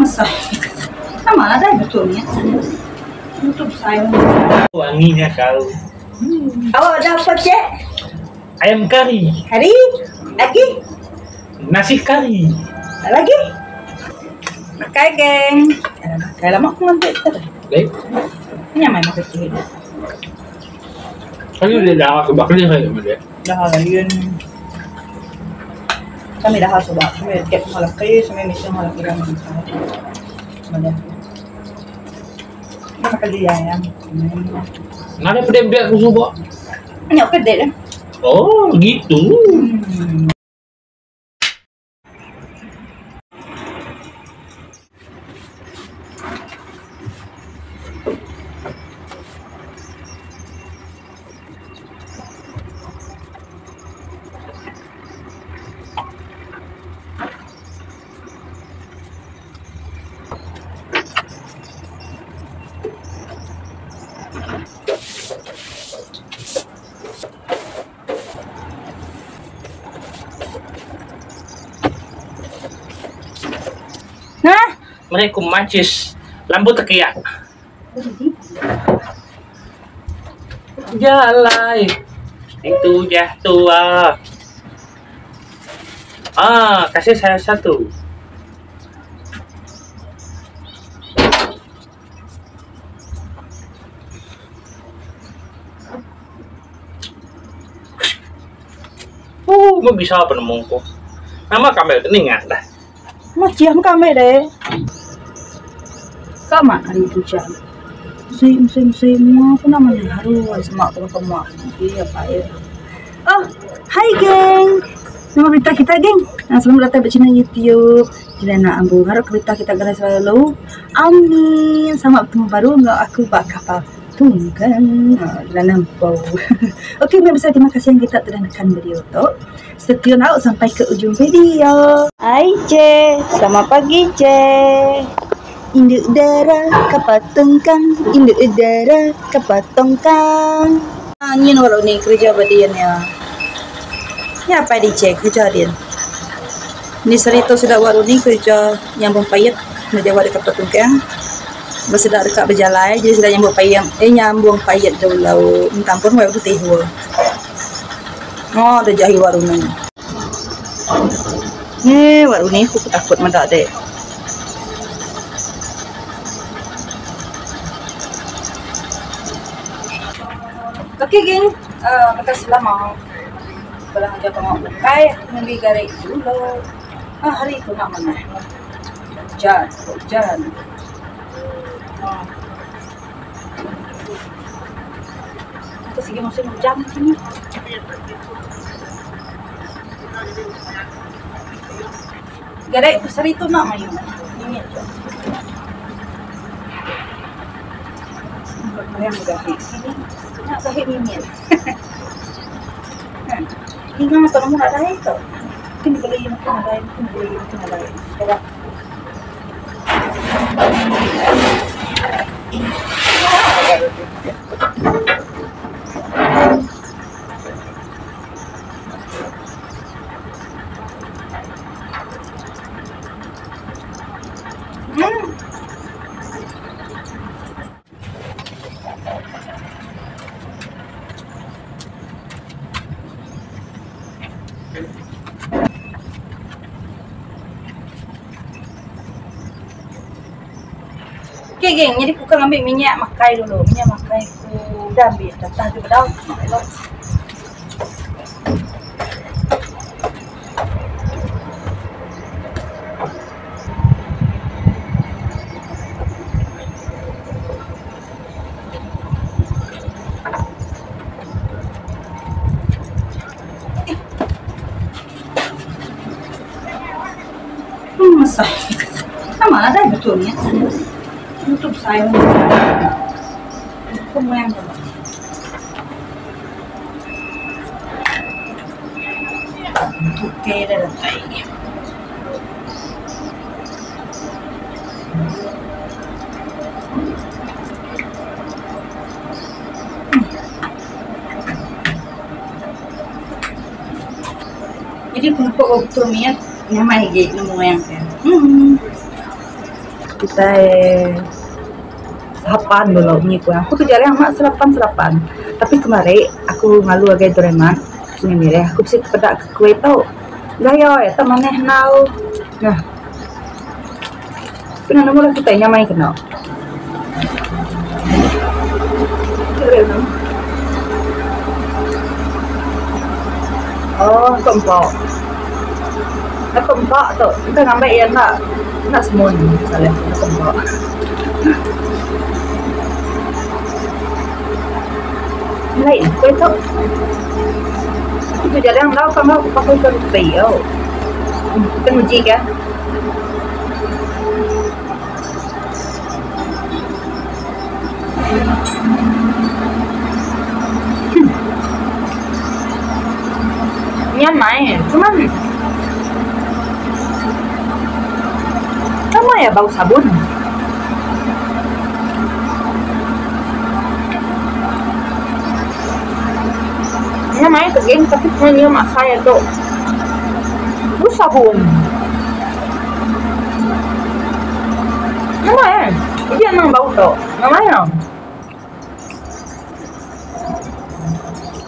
Mesai. Sama nadai betul nya. Tutup besai. Wanginya kau. Awak dah apa cik? Ayam kari. Kari? Lagi? Nasi kari. Lagi? Makai geng. Makai lama aku ngambil tu. Baik. Ini main makan sikit. Kali dia dah aku bakal dia saya. Dah lain. Kami dah sebab kami tiap malaki, kami misi malaki kami. Mana? Makan dia ya. Nada pedek-pedek aku subak. Ini pedek dah. Oh, gitu. Nah, Mereka macis lampu tekiak. Jalai itu jah tua. Ah, kasih saya satu. Mau bisa apa nemu ko? Nama kamera ini nggak dah. Macam kami deh. Kama hari itu jam. Sim sim sim apa namanya harus semak tu kamu. Iya pak ya. Oh, hai geng. Nama berita kita geng. Nah, selamat datang di channel YouTube. Jelena Ambu. Harap berita kita gerai selalu. Amin. Selamat bertemu baru enggak aku bak kapal tunggang. Jelena Ambu. Okey, besar terima kasih yang kita telah nekan video tu. Stay tune out sampai ke ujung video. Hai C, selamat pagi C. Induk darah kapal tongkang, induk darah kapal tongkang. Ah, ni orang ni kerja badian ya. Ni apa di C kerja dia? Ni serita sudah waru ni kerja yang payet, nak jawab dekat kapal tongkang. Bersedak dekat berjalan, jadi sudah nyambung payet, nyambung payet jauh laut. Entah pun waru putih hua. Oh, ada jahi waru ni. Ni waru ni aku takut mendak dek. Okey geng, makasih lama. Kalau aja tengok bukai, aku garik dulu. Ah, hari itu nak mana? Hujan, hujan. Ah. Kita segi musim hujan sini. Garik besar itu nak mayu. Ini aja. Yang garik sini. Nak garik ini. Hingga mata kamu nak ada itu. Mungkin beli, mungkin ada, mungkin beli, mungkin ada. Coba. Okey geng, jadi aku kan ambil minyak makai dulu. Minyak makai aku dah ambil, dah tahan juga dah. Mesai. Sama ada betulnya. Tutup saya. Kamu yang Oke, dah datang. Jadi aku nampak betul minyak nyamai lagi nemu yang kan. Kitai sarapan dulu munyi ku aku tu jarang amat sarapan sarapan. Tapi kemari aku ngalu agai Doraemon Sungai Mirih aku bisi tepeda ke kuih tu. Gaya iya tu manah enggau nah. Kena nemu lah kitai nyamai kena. Oh, tu empa. Aku empa tu. Entah ngambi iya enda enda semun salah aku empa. Lain kuih tu. Aku tu jarang enggau ka enggau pakai roti au. Kita nguji ka. Nyamai cuman nama iya bau sabun. Nyamai tu gin tapi nyium asai tu bau sabun. Nama eh. Iji anang bau tu. Nama iya.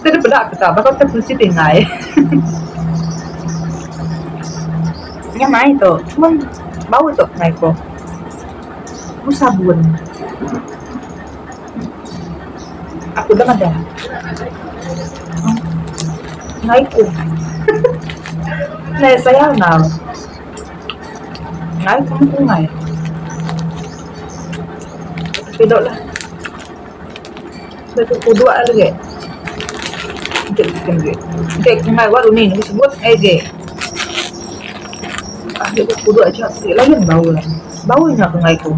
Ti dep peda kita baka utai penuchi tinggai. Nyamai tu. Cuma bau tu ngai ko. Bau sabun. Aku dah madah. Ngai ku. Nai sayau nau. Ngai ku mung ngai. Pidok lah. Batu kuduk lagi. Enti lagi. Enti ngai wa duni ne sebut agi. Agi ku kuduk aja ti lain bau ne. Bau nya ku ngai ku.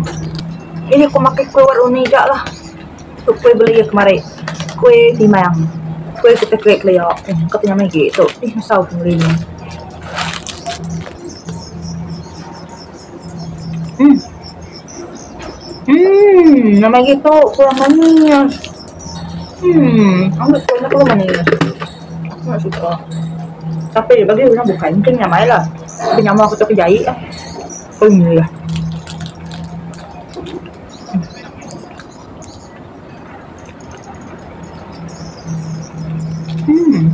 Ini ku makai kuih wa duni ja lah. Tu kuih beli iya kemari. Kuih timang. Kuih kitai kuih kelia. Ka penyamai agi tu. Ih mesau ku ngeli ne. Uhh. Uhh nyamai agi tu kurang manis. Uhh ambi kuih nya kurang manis. Aku enda suka. Tapi bagi orang bukai mungkin nyamai lah. Tapi nyamai aku tu ke jai lah. Kuih lah. Hmm.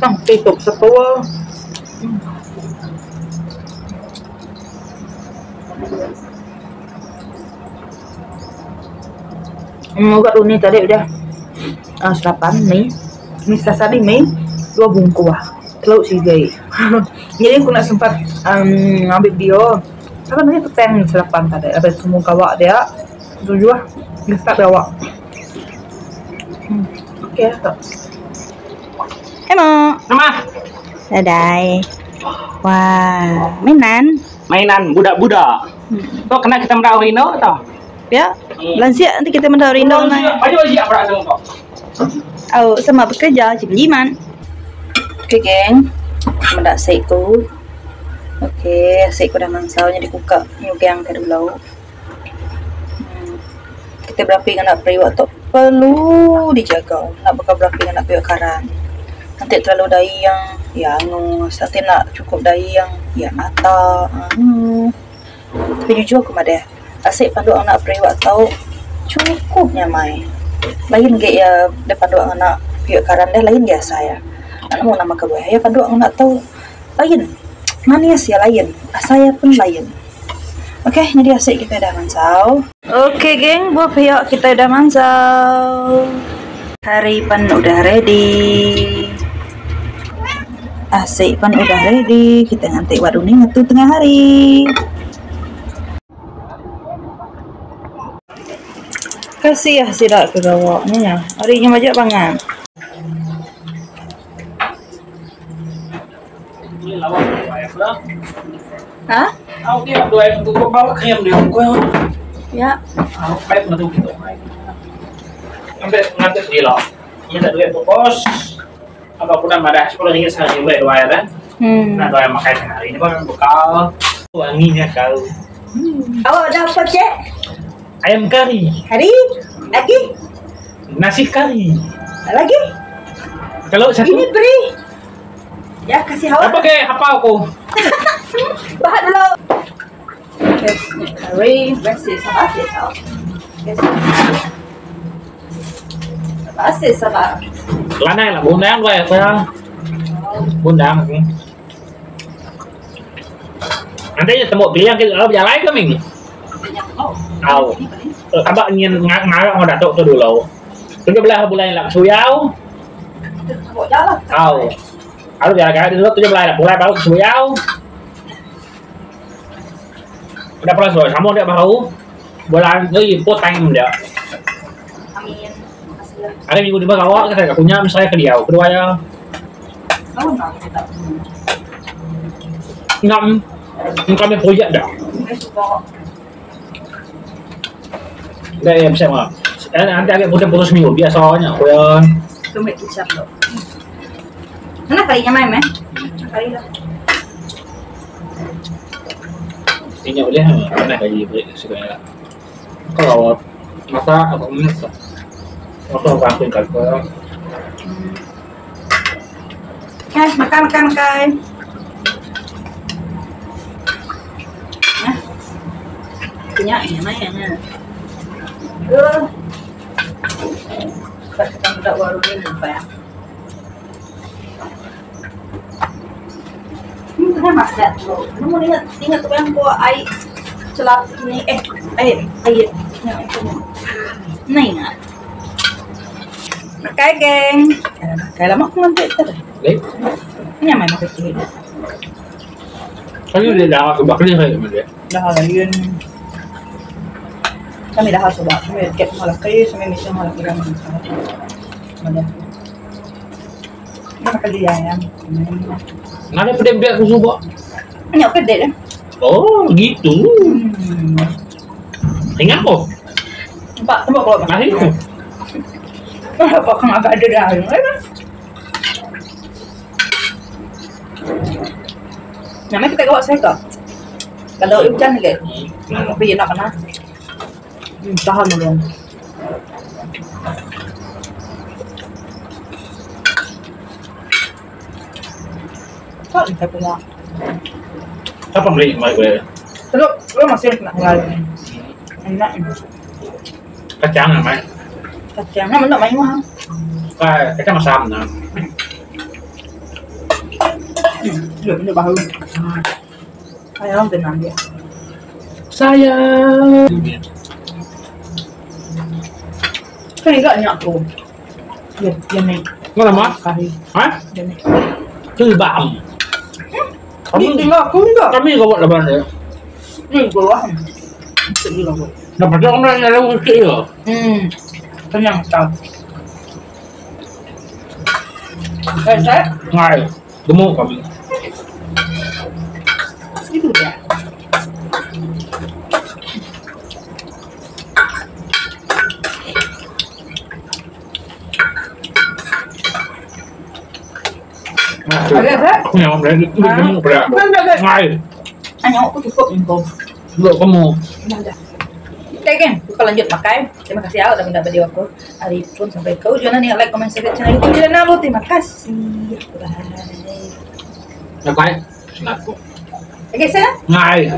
Tang ti tu setua. Hmm. Ubat uni tadi udah uh, sarapan mi. Mi sasadi mi dua bungkus. Teluk sigi. Jadi aku nak sempat um, ambil video. Laban meh petang sarapan tadi laban semua gawa dia tujuh dia start gawa. Hmm okey lah tu. Hai mak. Nama? Dadai. Wah, mainan. Mainan budak-budak. Tu kena kita meda orang indu tau. Ya. Lansik nanti kita meda orang indu nah. Baju siap berat semua kau. Au sama bekerja cik jimat. Okey geng. Meda sik ku. Okey, asi ku dah mansau nyadi ku ka nyugang ka dulu. Uhh kita berapi ngena periuk tu perlu dijaga enda baka berapi ngena periuk karan. Enti terlalu dayeng iya angus, enti enda chukup dayeng iya mata uhh. Tapi jujur ku madah asi padu ngena periuk tu chukup nyamai. Lain agi iya da padu ngena periuk karan deh lain agi asai iya. Nemu nama kebuah iya padu ngena tu. Lain. Manis iya lain. Asai iya pun lain. Okey, nyadi asi kitai dah mansau. Okey geng, buah pia kitai dah mansau. Kari pan udah ready. Asi pan udah ready. Kitai nganti wak duni ngetu tengah hari. Kasih sida ke gawa nya. Ari nya majak bangat. Ha? Ya. Hmm. Awak dah apa cik? Ayam kari. Kari? Lagi? Nasi kari. Lagi? Kalau satu. Ini beri. Ya, kasih awak. Apa ke apa aku? Bahat dulu. Curry, best sabar sik tau. Sabar sik sabar. Lanai lah bundang weh saya. Bundang. Nanti nya temu piling ke lalu bejalai ke ming. Au. Aba nyin ngarap enggau datuk tu dulu. 17 bulan ila ke Suyau. Au. Lalu bejalai dulu 17 ila pulai baru ke Suyau. Udah pulai Suyau sambung dia baru bulan tu full time dia. Amin. Hari minggu di gawa ke saya punya saya ke diau kedua iya. Ngam kami projek dah. Dah ya bisa mah. Nanti agak putus-putus minggu biasanya ku iya. Tumit kicap tu. Mana kali nya mai meh? Kali lah. Inya ulih pernah gaji beri suka nya. Kalau masa aku masak. Aku akan kalkul. Okay, makan makan makan. Nah. Punya nya mai nya. Sebab kita budak baru ni nampak. Kena masak tu. Kamu ingat ingat tu kan ko ai celap ni eh ai ai yang itu. Nah ingat. Makai geng. Makai lama aku ngantuk tu. Baik. Ini main makan kecil. Kali dia dah aku bakal dia macam dia. Dah lain. Kami dah sebab kami tiap malam kaya kami mesti malam kaya mana. Mana kali ya ya. Mana pedem dia aku subak. Ini apa dek? Oh, gitu. Ingat ko. Nampak, nampak kalau Nasi tu. Kenapa kau agak ada dah? Namanya kita bawa saya kok. Kalau hujan lagi, tapi nak kena. Tahan dulu. Tak kita punya. Siapa beli mai gue? Terus, lu masih nak ngal. Enak. Kacang namanya. Kacang, nama nak main mah. Kacang masam nah. Lu benda baru. Ayam tenang dia. Sayang. Kan enggak nyak tu. Dia dia naik. Nggak lama? Kari. Hah? Dia naik. Kebam. Kami tinggal aku enggak. Kami kau buat lebaran dia. Ni gua. Sedih lah gua. Dapat orang yang ada kecil ya. Tenang tau. Eh, saya Ngai. Gemuk kami. itu dia. Ada tak? Aku yang berani gemuk berani. Ngai. Hanya aku cukup info. Lu kamu. Dah dah. Okay geng, kita lanjut makan. Terima kasih ya udah minta video aku. Hari pun sampai ke ujung nih like, comment, share channel YouTube Lina Lu. Terima kasih. Bye. Ngai. Senat. Oke, saya. Ngai.